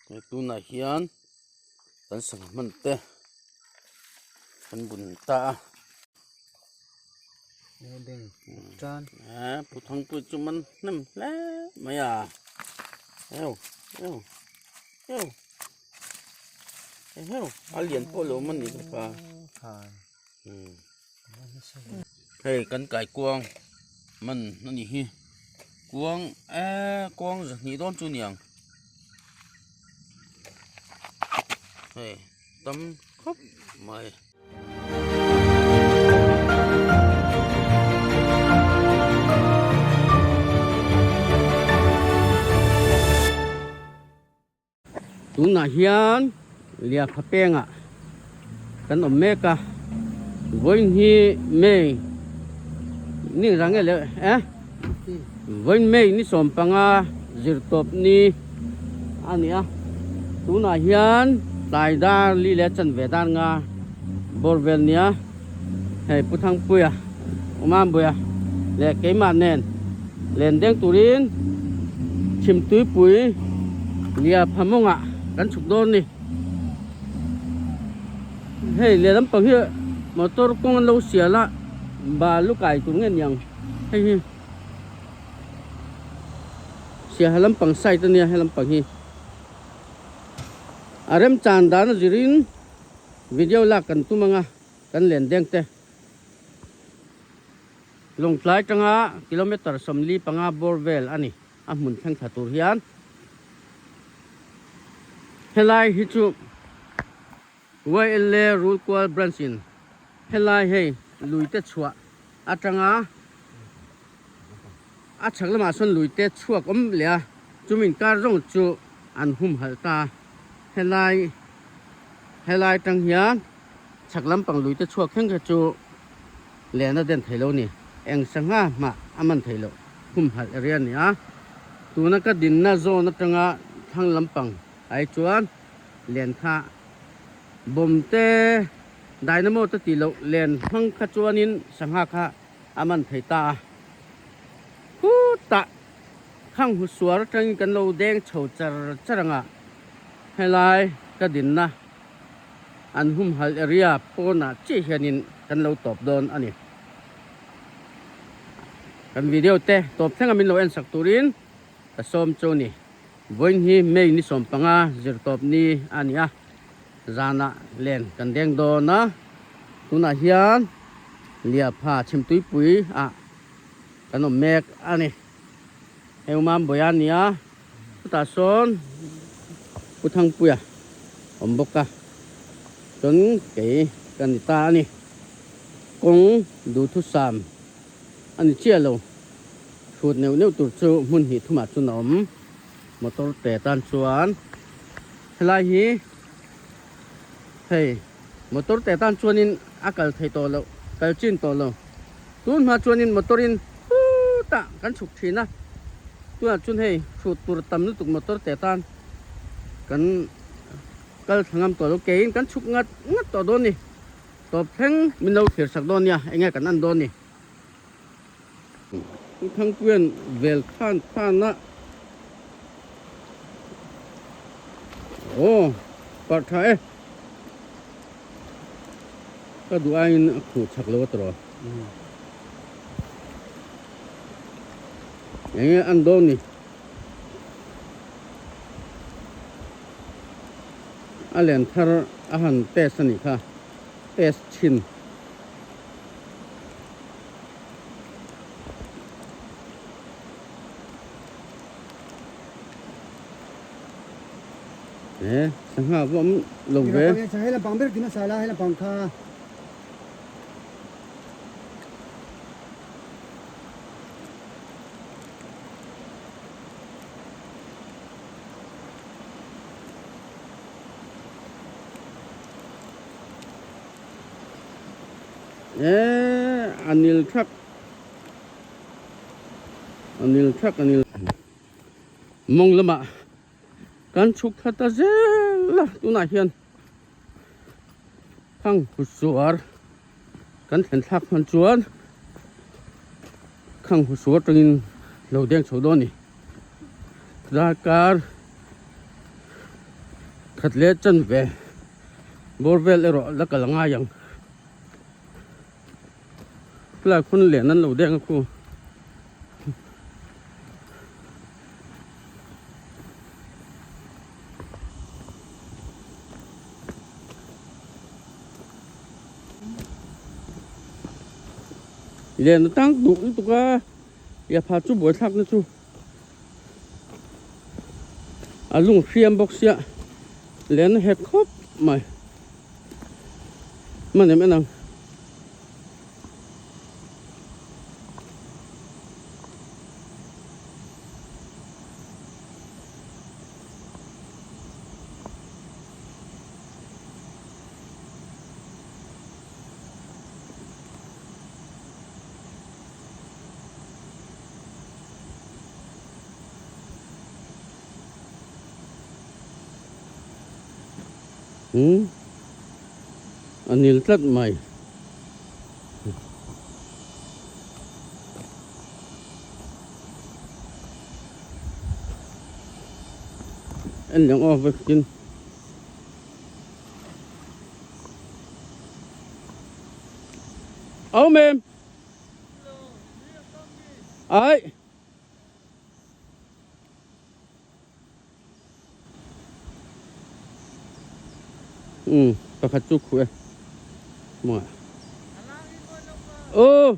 Hei tunah hian kan sangha hman te kan bun ta a. Pu Thangpuii chu man hnem hle mai a heu heu heu heu a lian pawh lo man ni bawk a hei kan kaikuang man a nih hi kuang eee kuang zahnih dawn chu a ni ang hei tam khawp mai. Tunah hian Liapha pengah kan awm mek a, vawiin hi May ni rang nge le eh vawiin May ni 15 zirtawp ni a ni a, tunah hian tlai dar li leh chanve dar nga bawr vel nia hei Pu Thangpuia Umambuia leh keimah nen len deng turin Chhimtuipui Liapha mawngah kan chhuk dawn ni. Hei lehlam pang hi motor kawng an lo sial a balu kai tur nge niang hei hi siaha lampang side a nia he lampang hi a remchan dan a zirin video lak kan tum anga kan len deng te. Lawngtlai tanga kilometre 45 bawr vel a ni a hmun thleng thla tur hian helai hi chu YLA Rulkual Branch in helai hei lui te chhuah atanga a chhak lamah sawn lui te chhuak awm leh a chumi inkar zawng chu an humhalh ta helai helai tang hian chhak lampang lui te chhuak thleng kha chu Len a den thei lo ni. Eng sangha hmah a man thei loh humhalh area a ni a. Tuna ka dinna zawn atanga thlang lampang ai chuan len kha bawm te dynamo te tih loh len hmang kha chuanin sangha kha a man thei ta a. Khutah khang hu suar atangin kan lo deng chho char char anga helai ka dinna an humhalh area pawnah chiah hianin kan lo tawp dawn a ni. Kan video te tawp thleng a min lo en sak turin ka sawm chu ni. Vawiin hi May ni 15 zirtawp ni a ni a, zanah len kan deng dawn a, tunah hian Liapha Chhimtuipui ah kan awm mek a ni. Hei Umambawi a ni a, chutah sawn Pu Thangpuia awm bawk a, chuan kei ka ni ta a ni. Kawng duhthusam a ni chiah lo, hrut neuh neuh tur chu hmun hnih thumah chuan a awm motor te tan chuan helai hi hei motor te tan chuanin a kal thei tawh loh kal chin tawh lo. Tun hma chuanin motor in hutah kan chhuk thin a, tunah chuan hei hrut tur tam lutuk motor te tan kan kal thla ngam tawh lo, keiin kan chhuk ngat ngat tawh dawn ni, tawp thleng min lo thlir sak dawn nia, enge kan en dawn ni. Thangpuian vel khan khan a aw parh tha e. Ka duh aiin a khuh chak lo a tawrh a. Enge an dawn ni? A len thar a han test a nih kha. Test chhin. E sangha pawh awm lo ve. Hei lampang ber kin a sa la hei lampang kha. E anil thak anil thak anil mawng lamah Kan chhuk thla ta zel a tunah hian khang husuar kan thlen thlak hman chuan khang husuar tangin lo deng chho dawn a ni darkar. Khat leh chan ve bawr vel erawh la kal a ngai ang. Khulai khun len an lo deng a khu. Len a tang duh lutuk a, Yapha chu buaithlak na chu a lung hriam bawk sia len a hek khawp mai hman em en ang. Umm a nil tlat mai. En leng aw vakin. Au mem. Ai. Um pakhat chu khuh e. Maw. Aw.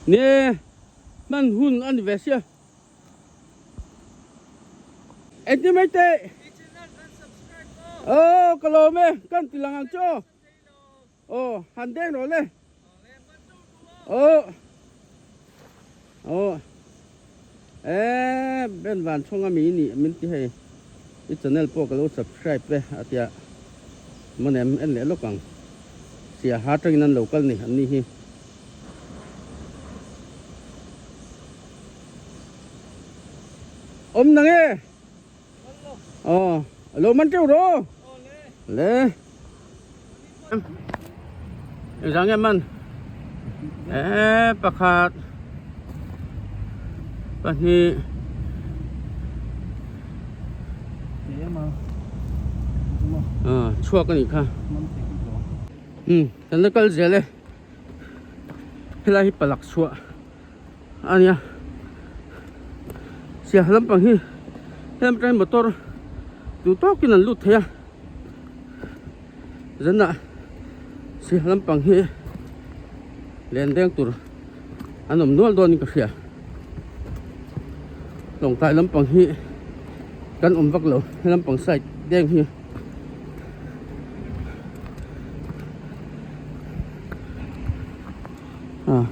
Ne hman hun a ni ve sia. Engtin mai teh. Aw ka lawm e kan ti lang ang chu aw. Aw han deng rawh le. Aw. Aw. E ben van chhawng a mi ni min ti hei. I channel pawh ka lo subscribe e a tia. Manem en leh lawk ang. Sia ha tangin an lo kal ni an ni hi. Awm nang e. Aw, lo man teuh rawh. Le. Engzah nge man? E pakhat pahnih chhuak a nih kha. Um, kan la kal zel e. Helai hi palak chhuah a nia siaha lampang hi helai atang hian motor duh tawkin an lut thei a zanah siaha lampang hi len deng tur an awm nual dawnin ka hria tawngtai lampang hi kan awm vak lo he lampang side deng hi. Ah.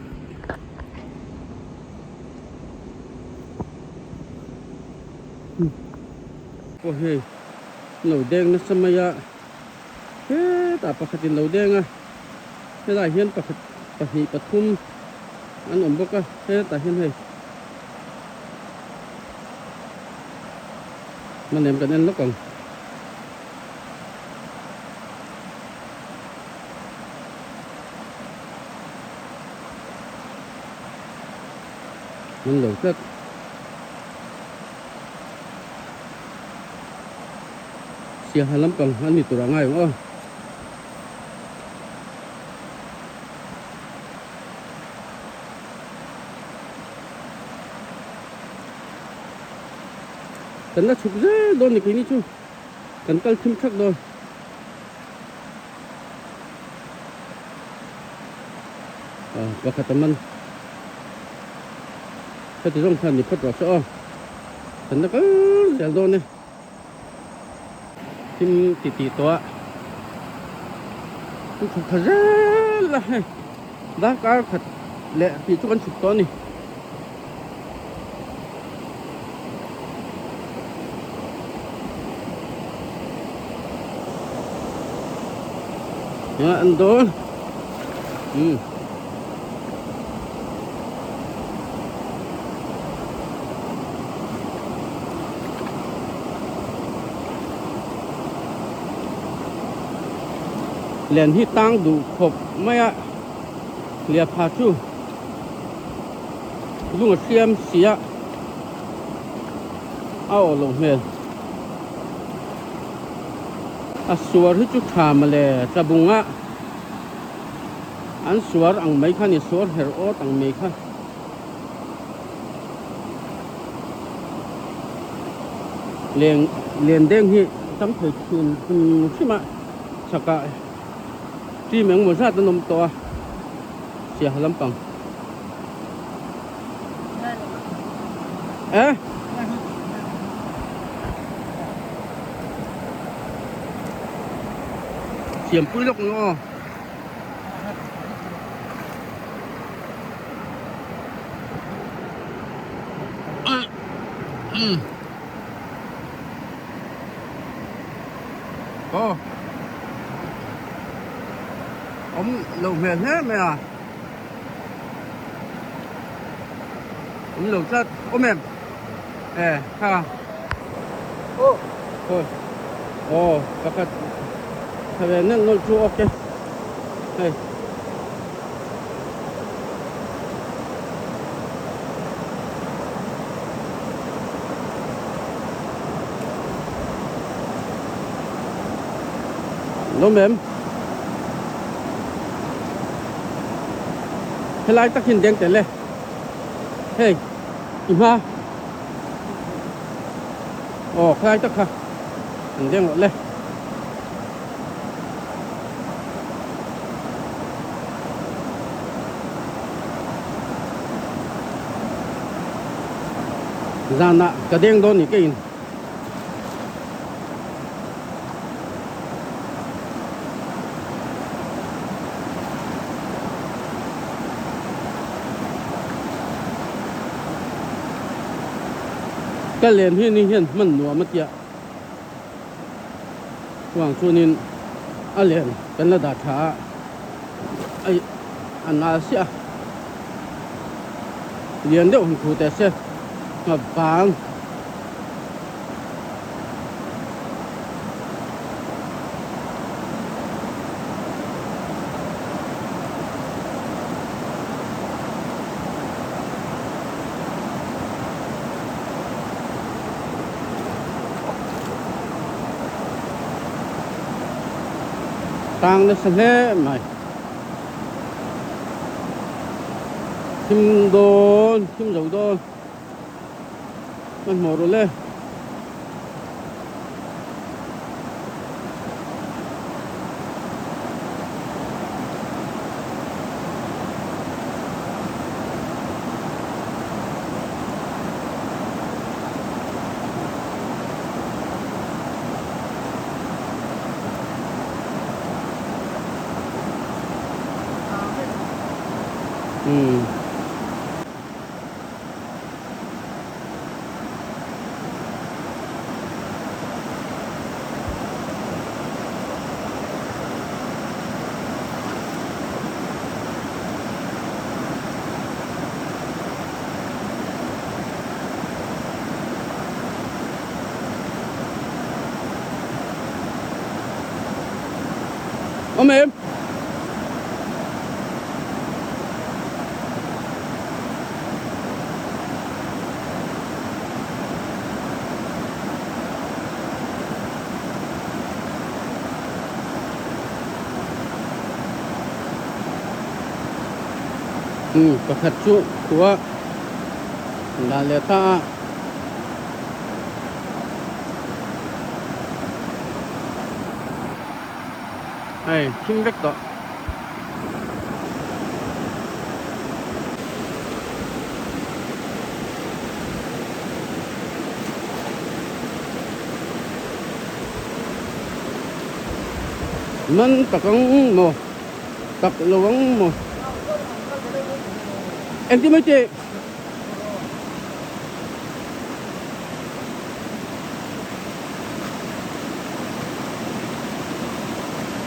Pawh hei lo deng nasa mai a hetah pakhatin lo deng a helaiah hian pakhat pahnih pathum an awm bawk a hetah hian hei hman em kan en lawk ang. An lo tlat. Siaha lampang an ni tur a ngai ang aw. Kan la chhuk zel dawn ni keini chu kan kal thim thak dawn. Ah pakhat a man heti zawng khan ni phawt rawh se aw kan la kal zel dawn e thim ti tih tawh a kan chhuk tha zel a hei darkar khat leh tih chu kan chhuk tawh a ni. An dawn um len hi tang duh khawp mai a liapha chu lung a hriam si a a awh loh hmel. A suar hi chu tha mawle tlabunga an suar ang mai kha a ni suar her awt ang mai kha. Leng len deng hi tam thei thin hrim hrim a chhakah team engemaw zat an awm tawh a siaha lampang eh. Siampui lawk ang aw. Aw awm lo hmel hle mai a awm lo tlat awm em e kha aw aw pakhat tha ve nelh nawlh chu ok hei. Lawm em? Helai tak hian deng tel e. Hei, i hma. Aw, khelai tak kha an deng rawh le. Zanah ka deng dawn ni keiin. Ka len hi ni hian hman nuam a tia. Chuang chuanin a len kan la dah tha a ai a nal siah a lian deuh han thu teh se ngap vang. Tang nasa hle mai thim dawn thim zo dawn hmanhmawh rawh le. Umm. Awm em? Umm pakhat chu khua dan leh ta a. Hei thim vek tawh. Man tak ang maw tak lo ang maw engtin mai tih.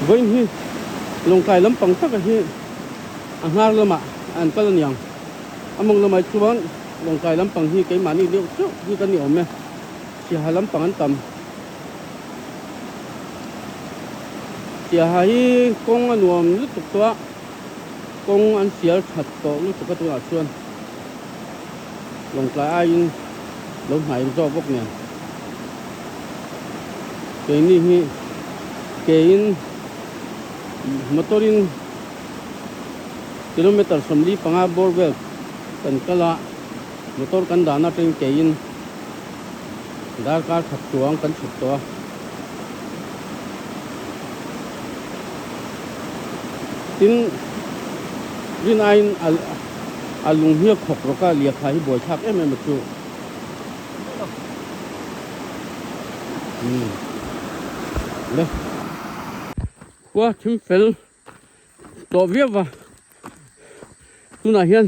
Vawiin hi lawngtlai lampang taka hi a hnar lamah an kal a niang. A mawng lamah chuan lawngtlai lampang hi keimahni deuh chauh hi kan ni awm e. Siaha lampang an tam. Siaha hi kawng a nuam lutuk tawh a, kawng an sial that tawh lutuk a tunah chuan lawngtlai aiin lo hnai zawk bawk nen. Keini hi. Keiin motor in kilometer 45 bawr vel kan kal a, motor kan dahna atangin keiin darkar khat chuang kan chhuk tawh a. Tin, rin aiin a lung hi a khawk rawk a, lirthei hi buaithlak em em a chu. Le khua thim fel tawh viau va tunah hian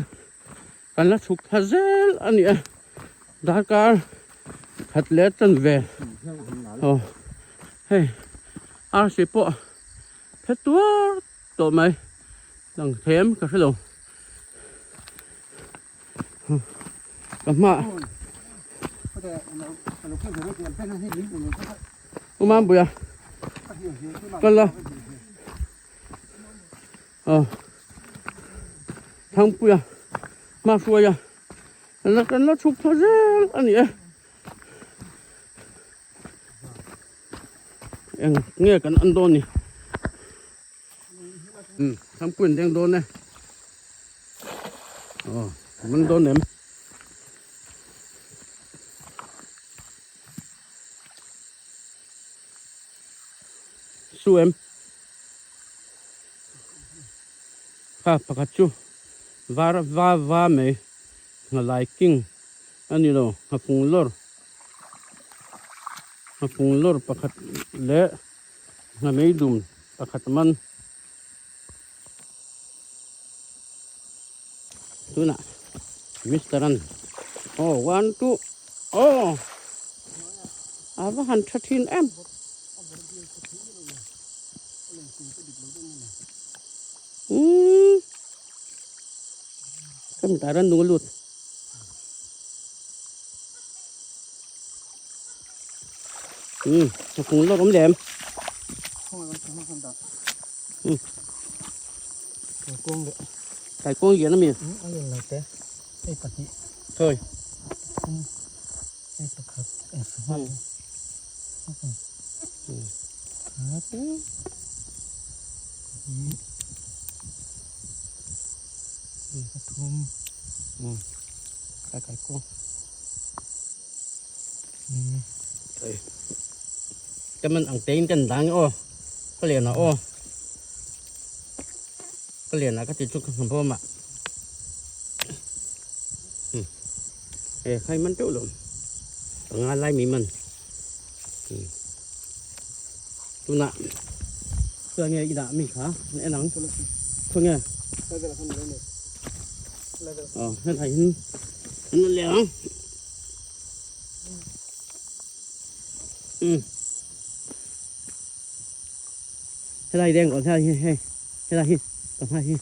kan la chhuk thla zel a ni a darkar khat leh tan ve aw hei arsi pawh phet tuar tawh mai lang thei em ka hrelo. Ka hma Umam buya kala ờ thang puia ma hruaia la kan la chhuk thla zel a ni e eng nge kan an dawn ni Thang puiin deng dawn e. Aw, man dawn em. Su em. Kha pakhat chu var va va mai nghalai king a ni lo nghafung lawr nghafung lawr pakhat leh Nghamei dum pakhat man tunah Mister an aw one two aw a va han tha thin em umm ka mi tar an nung a lut. Ừ, cũng lo cũng đẹp. Ừ. Cái con gì nó mi? Thôi. Ừ. Cái cái con. Ka man ang tein kan dang aw ka lian ah aw ka lian ah ka ti chu ka hmu bawm ah e khai man teuh lo panga lai mi man tunah khaw nge i dah mi kha en ang khaw nge aw helai hi an la leh ang. Helai deng còn helai hi hei helai hi còn hai hi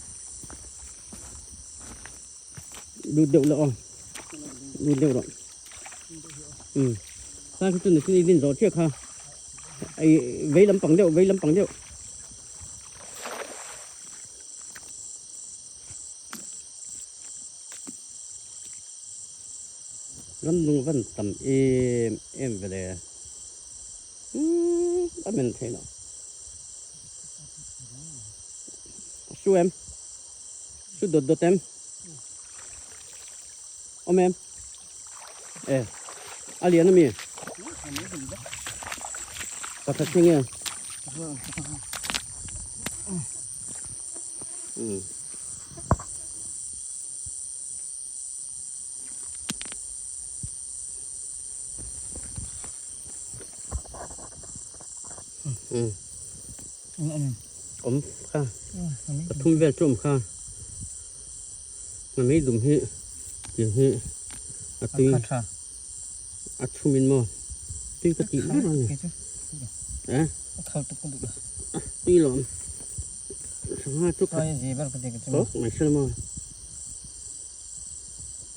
đu deuh lo đu deuh rồi ừ ta cái tuần này đi rồi trước ha ấy vấy lắm bằng deuh vấy lắm bằng deuh Ramnung van tam em em ve le umm a men theih loh a su em su dawt dawt em awm em e a lian ami pakhat hi nge umm. Awm kha pathum vel chu awm kha a mei dum hi tiang hi a tui a chhum in maw tui ka tih ber a ni eh tui lawm sangha chu khat tawk mai se maw.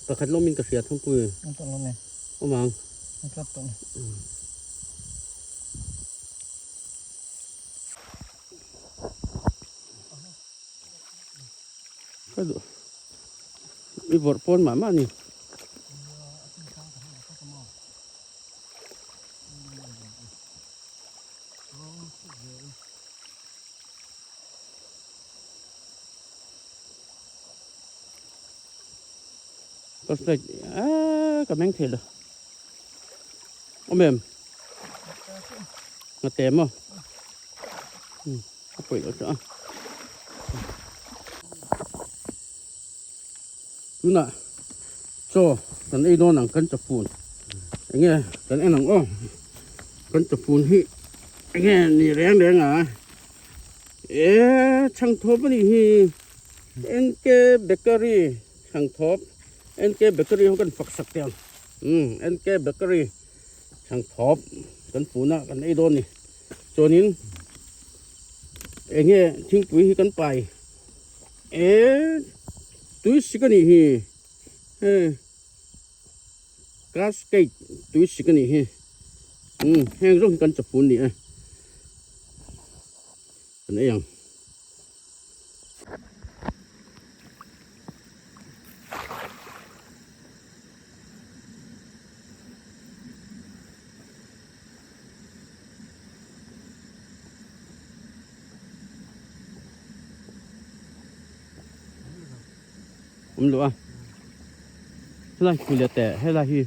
Pakhat lawmin ka hria thangpui awm ang. Ka duh i vawrh pawn mah mah a ni. Torchlight aaa ka meng thei lo awm em nga te maw a pawih loh chu a tunah chaw kan ei dawn ang kan chawfun enge kan en ang aw kan chawfun hi enge ni reng reng a e chhangthawp a nih hi N_K bakery chhangthawp N_K bakery ho kan fak sak teh ang umm N_K bakery chhangthawp kan fun a kan ei dawn a ni chuanin enge thingpui hi kan pai. E tui sik a nih hi hei cascade tui sik a nih hi umm heng zawng hi kan chawpun ni e kan ei ang. Awm loh a helai khu leh teh helai hi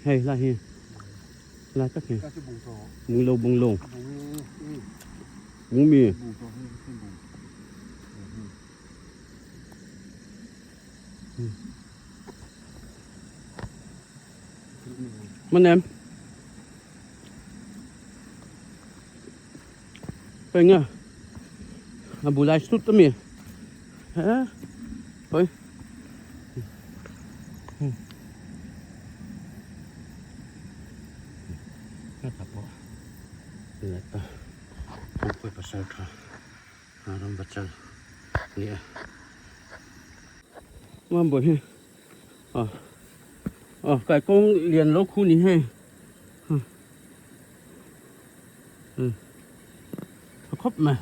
hei helai hi helai tak hi bunglo bunglo bung mi man em Hei nga a bulai sut ami he hoi heta pawh leta kawngpui pasal tha ram vachal ni a mambawi hi ah ah kaikawng lian lo khu ni hei. Tha khawp mai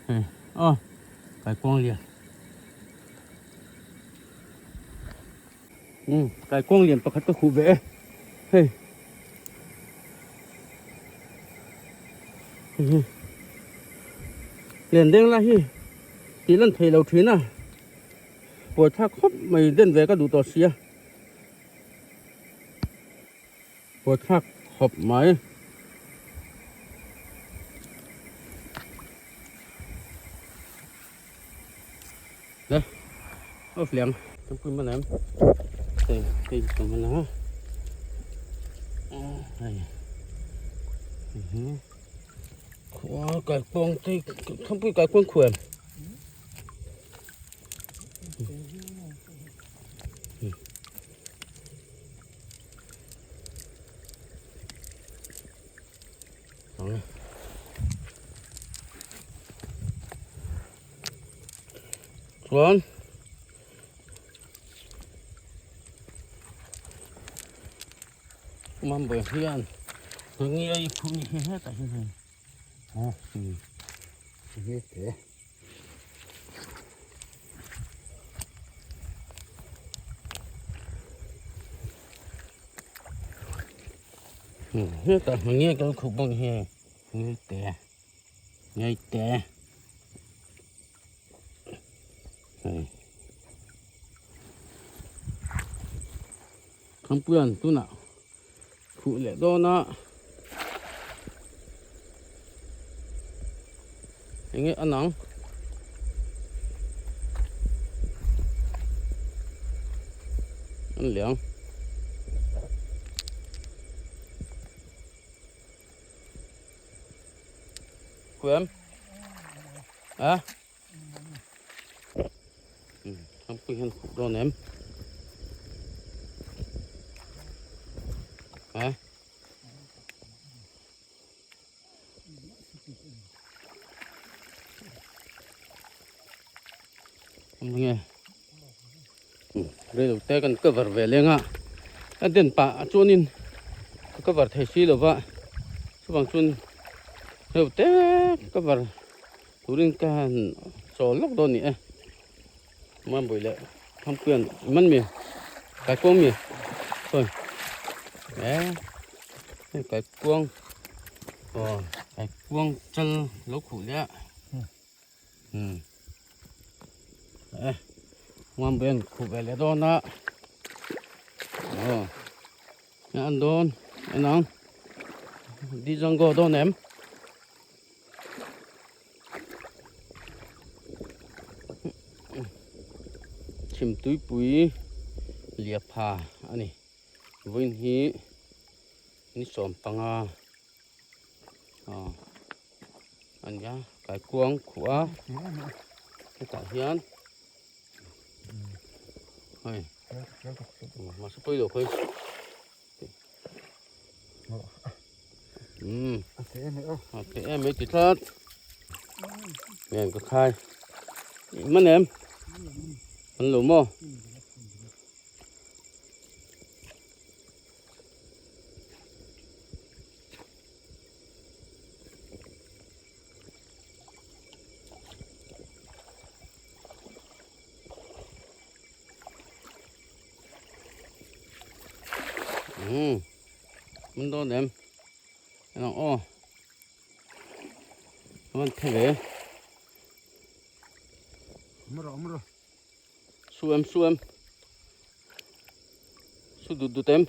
hei aw kaikuang lian umm kaikuang lian pakhat ka khuh ve e hei lian deng lai hi tih lan theih loh thin a buai thlak khawp mai den ve ka duh tawh sia. Pawh thlak khawp mai. Le off liang tampui man em hei hei ka man a hei khua kai kuang te thampui kai kuang khuem. Chuan Mambawi hian nge i phum ni hi hetah hian hei a te. Hetah nge kal khup bawk hi nge te nge te hei Thangpuian tunah khuh leh dawn a enge a nang an liang khuem a Thangpui hian khuh dawn em ha nge rei lo te kan cover ve leng a a den pah chuanin ka cover thei si lo va chuvang chuan rei lo te cover Turin ka han chawl lawk dawn ni e. Mambawi leh Thampuian man mi kaikuang mi sawi e hei kaikuang aw. Kai kuang chal lo khuh leh a. Eh nguam ben khuh ve leh dawn a. Aw an dawn enang di jungle dawn em. Chhimtuipui liapha a ni vawiin hi ni 15 a ni a kaikuang khuh a hetah hian hei mahse pawilo khawi. A te em ei ti tlat. Ngen ka khai. Man em? An lo maw? Mun dawn em enang aw man the ve su em su em su dut dut em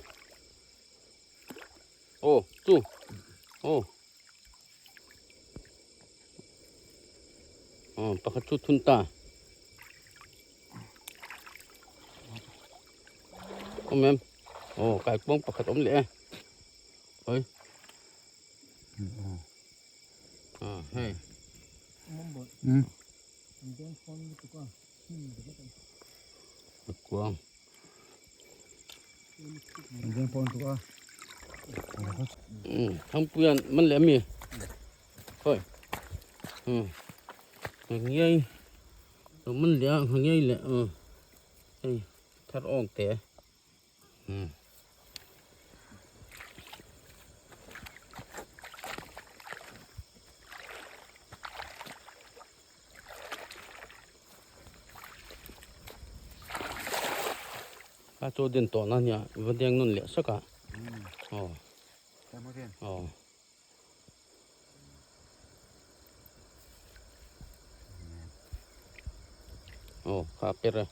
aw chu aw aw pakhat chu thun ta. Awm em? Aw kaikuang pakhat awm leh e. Oi. Ah hei. Kaikuang. Thangpuian man leh ami. Khoi. Ngei. Lo man leh a ngha ngei leh aw hei thar awng te umm a chaw den tawh na nia va deng nawn leh sak a aw aw. Aw kha per a.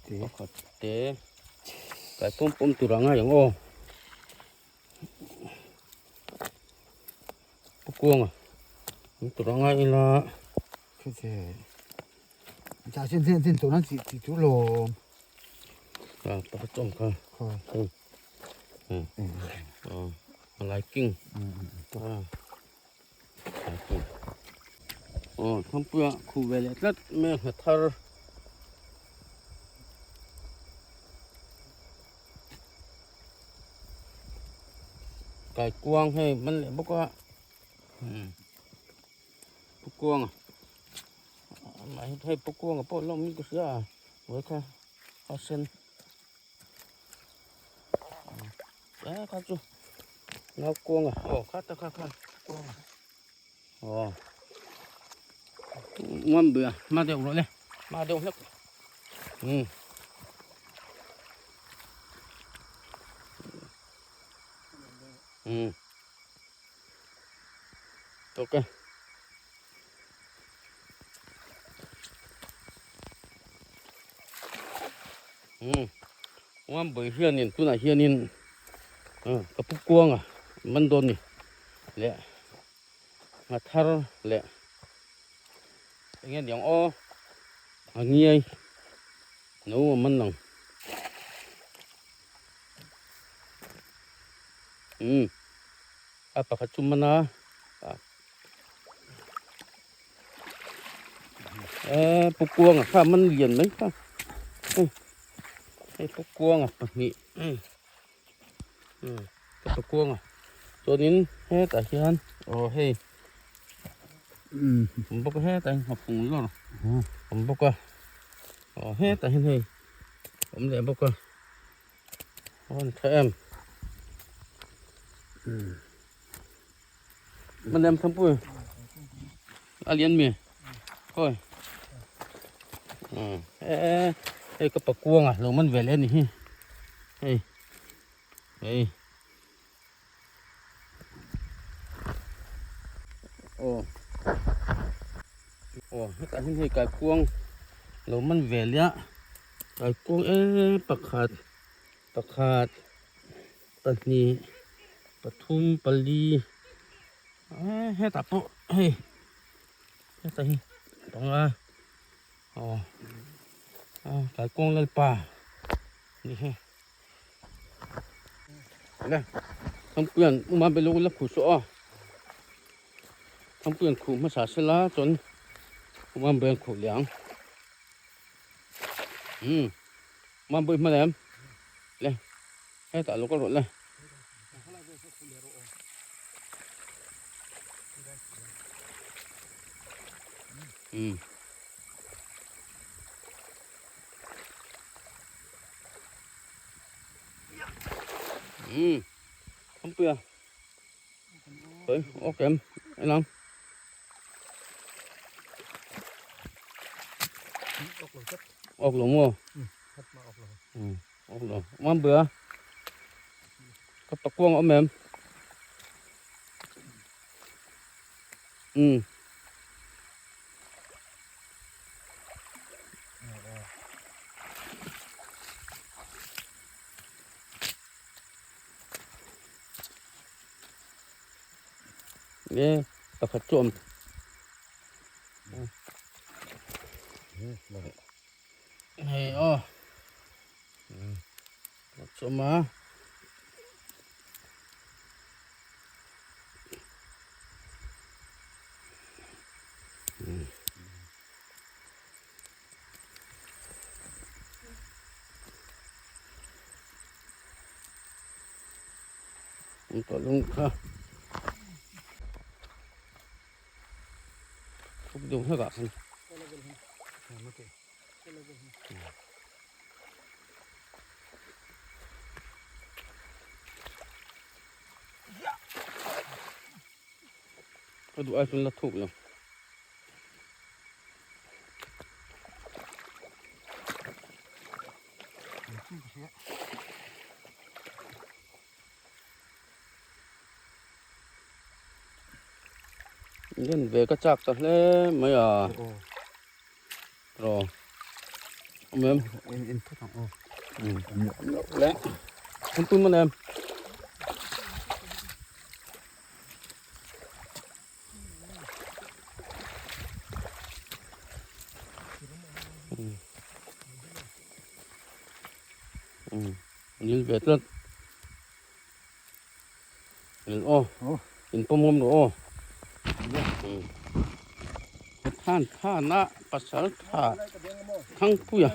Pakhat te kai pawm pawm tur a ngai ang aw. Pu Kuanga an tur anga ila a pakhat chu awm kha a lai king aw thangpuia khuh ve leh tlat mai a ngha thar. Kaikuang hei man leh bawk a pu kuanga amah hi hei pu kuanga pawh lawm in ka hria a vawi kha a sen e kha chu nau kuanga aw kha ta kha kha aw ngam bia ma deuh rawh le ma deuh hlek um. Ừ. Ok. Ừ. Uam bui hianin tunah hianin ka pu kuanga man dawn ni leh ngha thar leh enge niang aw a ngiai no a man ang. Umm a pakhat chu man a eh pu kuanga kha man lian mai kha hei hei pu kuanga pahnih hei umm ka pu kuanga chuanin hetah hian aw hei awm bawk a hetah hian nghapung lawr awm bawk a aw hetah hian hei awm leh bawk a. Awn tha em. Man em thampui. A lian mi. Khoi. E hei ka pakuanga lo man ve leh a ni hi hei hei aw aw hetah hian hei kaikuang lo man ve leh a kaikuang e pakhat pakhat pahnih pathum pali eh hetah pawh hei hetah hi panga aw aw kaikuang lalpa ni hi. Le Thangpuian uma belo la khu saw a Thangpuian khu hmasa sela chuan uma bel khu liang um uma bui hma lem le hetah lo kal rawh le. Um. Ừ. Không cười. Ơi, ok em. Anh làm. Ok lo mo. Ừ, ok lo. Mam bữa. Ka pakuang om em. Ừ. Nge pakhat chu awm hei aw pakhat chu awm a. Tawlung kha thuk deuh hlek ah khan ka duh ai chuan la thuk lo. Len ve ka chak ta hle mai a rawh awm em le an tum an em. Nil ve tlat nil aw in pawm ngam rawh aw than than a pasal tha thangpuia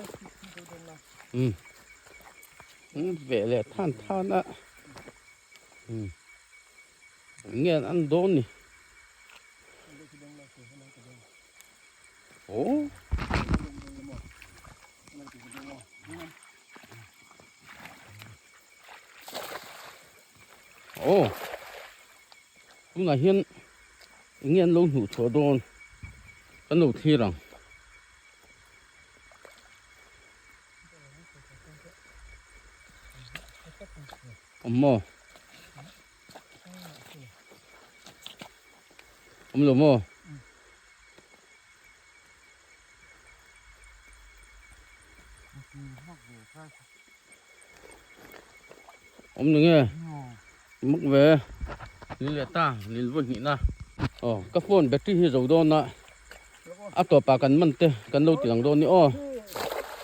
ve leh than than a. Nge an dawn ni oh oh tunah hian enge an lo hnuh chhuah dawn kan lo thlir ang. Awm maw? Awm lo maw? Awm ni nge? Mak ve. Ni leh ta, nil vawi hnih na. Aw, ka phone battery hi zo dawn a. A tawpah kan man te kan lo ti lang dawn ni aw.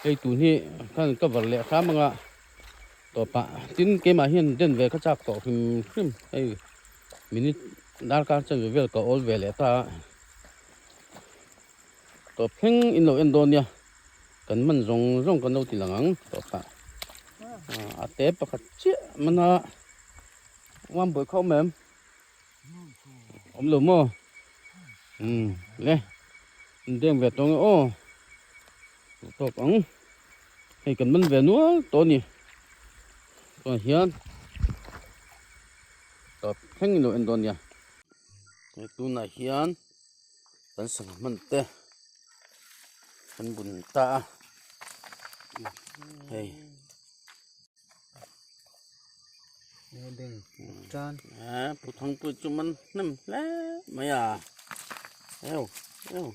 Hei tun hi khan cover leh hram anga. Tawpah tin keimah hian den ve ka chak tawh hrim hrim hei minute darkar chanve vel ka awl ve leh ta a tawp thleng in lo en dawn nia kan man zawng zawng kan lo ti lang ang tawpah a te pakhat chiah mana uam buai kha awm em awm lo maw umm le in deng ve tawng e aw tawp ang. Hei kan man ve nual tawh a ni chuan hian tawp thleng in lo en dawn nia hei tunah hian kan sangha hman te Kan bun ta a hei pu thangpui chu man hnem hle mai a eu eu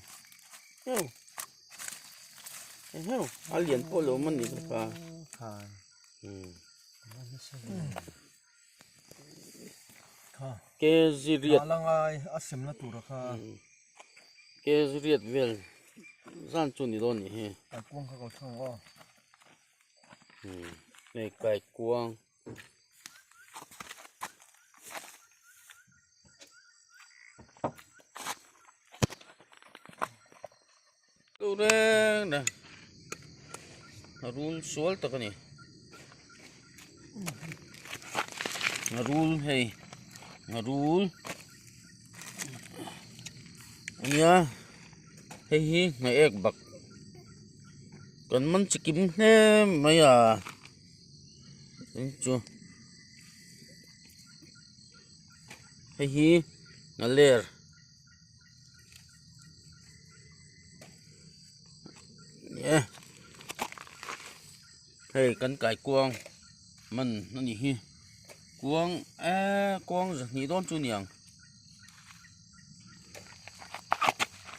eu eheu a lian pawh lo man ni bawk a kg riat kg riat vel zan chu ni dawn nih hi hei kaikuang Chu reng reng a rul sual tak a ni a rul hei a rul a nia hei hi hnaih ek bak kan man chi kim hle mai a chu hei hi a ler. Hei kan kaikuang man a nih hi kuang eee kuang zahnih dawn chu a ni ang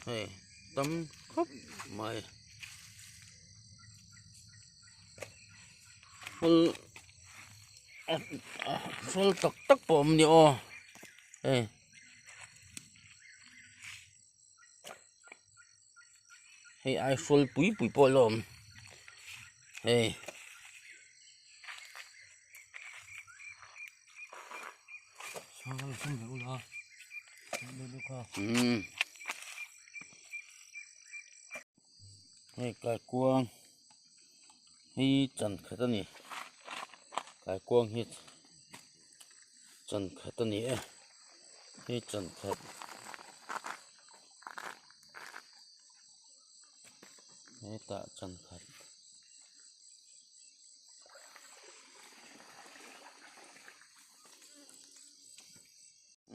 hei tam khawp mai hrawl tak tak pawh a awm a ni aw hei. Hei ai hrual pui pui pawh a la awm hei umm hei kaikuang hi chan khat a ni kaikuang hi. Chan khat a ni e hei chan khat hetah chan khat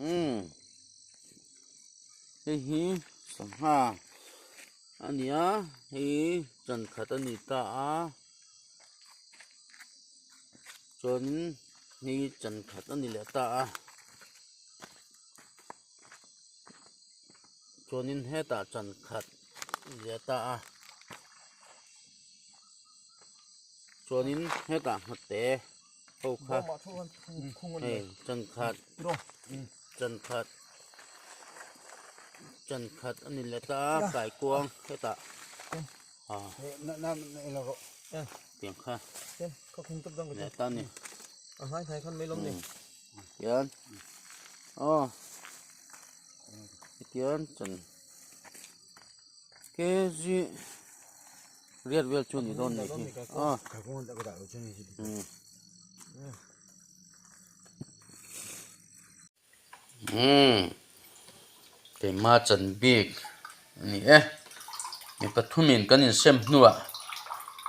umm hei hi sangha a ni a hei chan khat a ni ta a. Chuanin ni chan khat a ni leh ta a chuanin hetah chan khat a ni leh ta a chuanin hetah nghate ho kha hei chan khat chan khat chan khat a ni leh ta a kaikuang hetah. Tiang kha leh ta ni tian aw tian chan kg riat vel chu ni dawn ni hi aw Umm keimah chan bik a ni e mi pathumin kan insem hnuah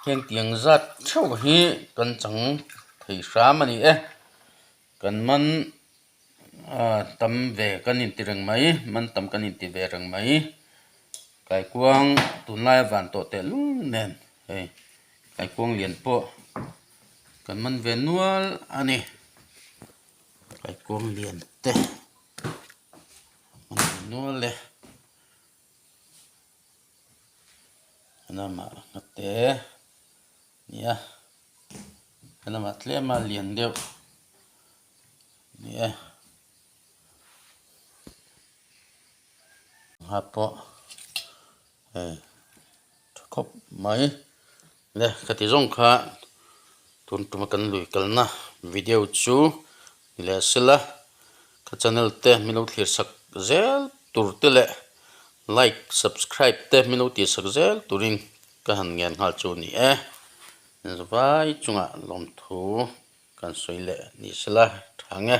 heng tiang zat theuh hi kan chang thei hram a ni e kan man ah tam ve kan inti reng mai man tam kan inti ve reng mai kaikuang tunlai a van tawh tehlul nen hei kaikuang lian pawh kan man ve nual a ni. Kaikuang lian te an awm nual e helamah nghate nia helamah tlema lian deuh ani e ngha pawh hei tha khawp mai le khati zawng kha tun tuma kan lui kalna video chu ni leh sela ka channel te min lo thlir sak zel tur te leh like subscribe te min lo tih sak zel turin ka han ngen nghal chu a ni e vai chungah lawmthu kan sawi leh ni sela tha nge.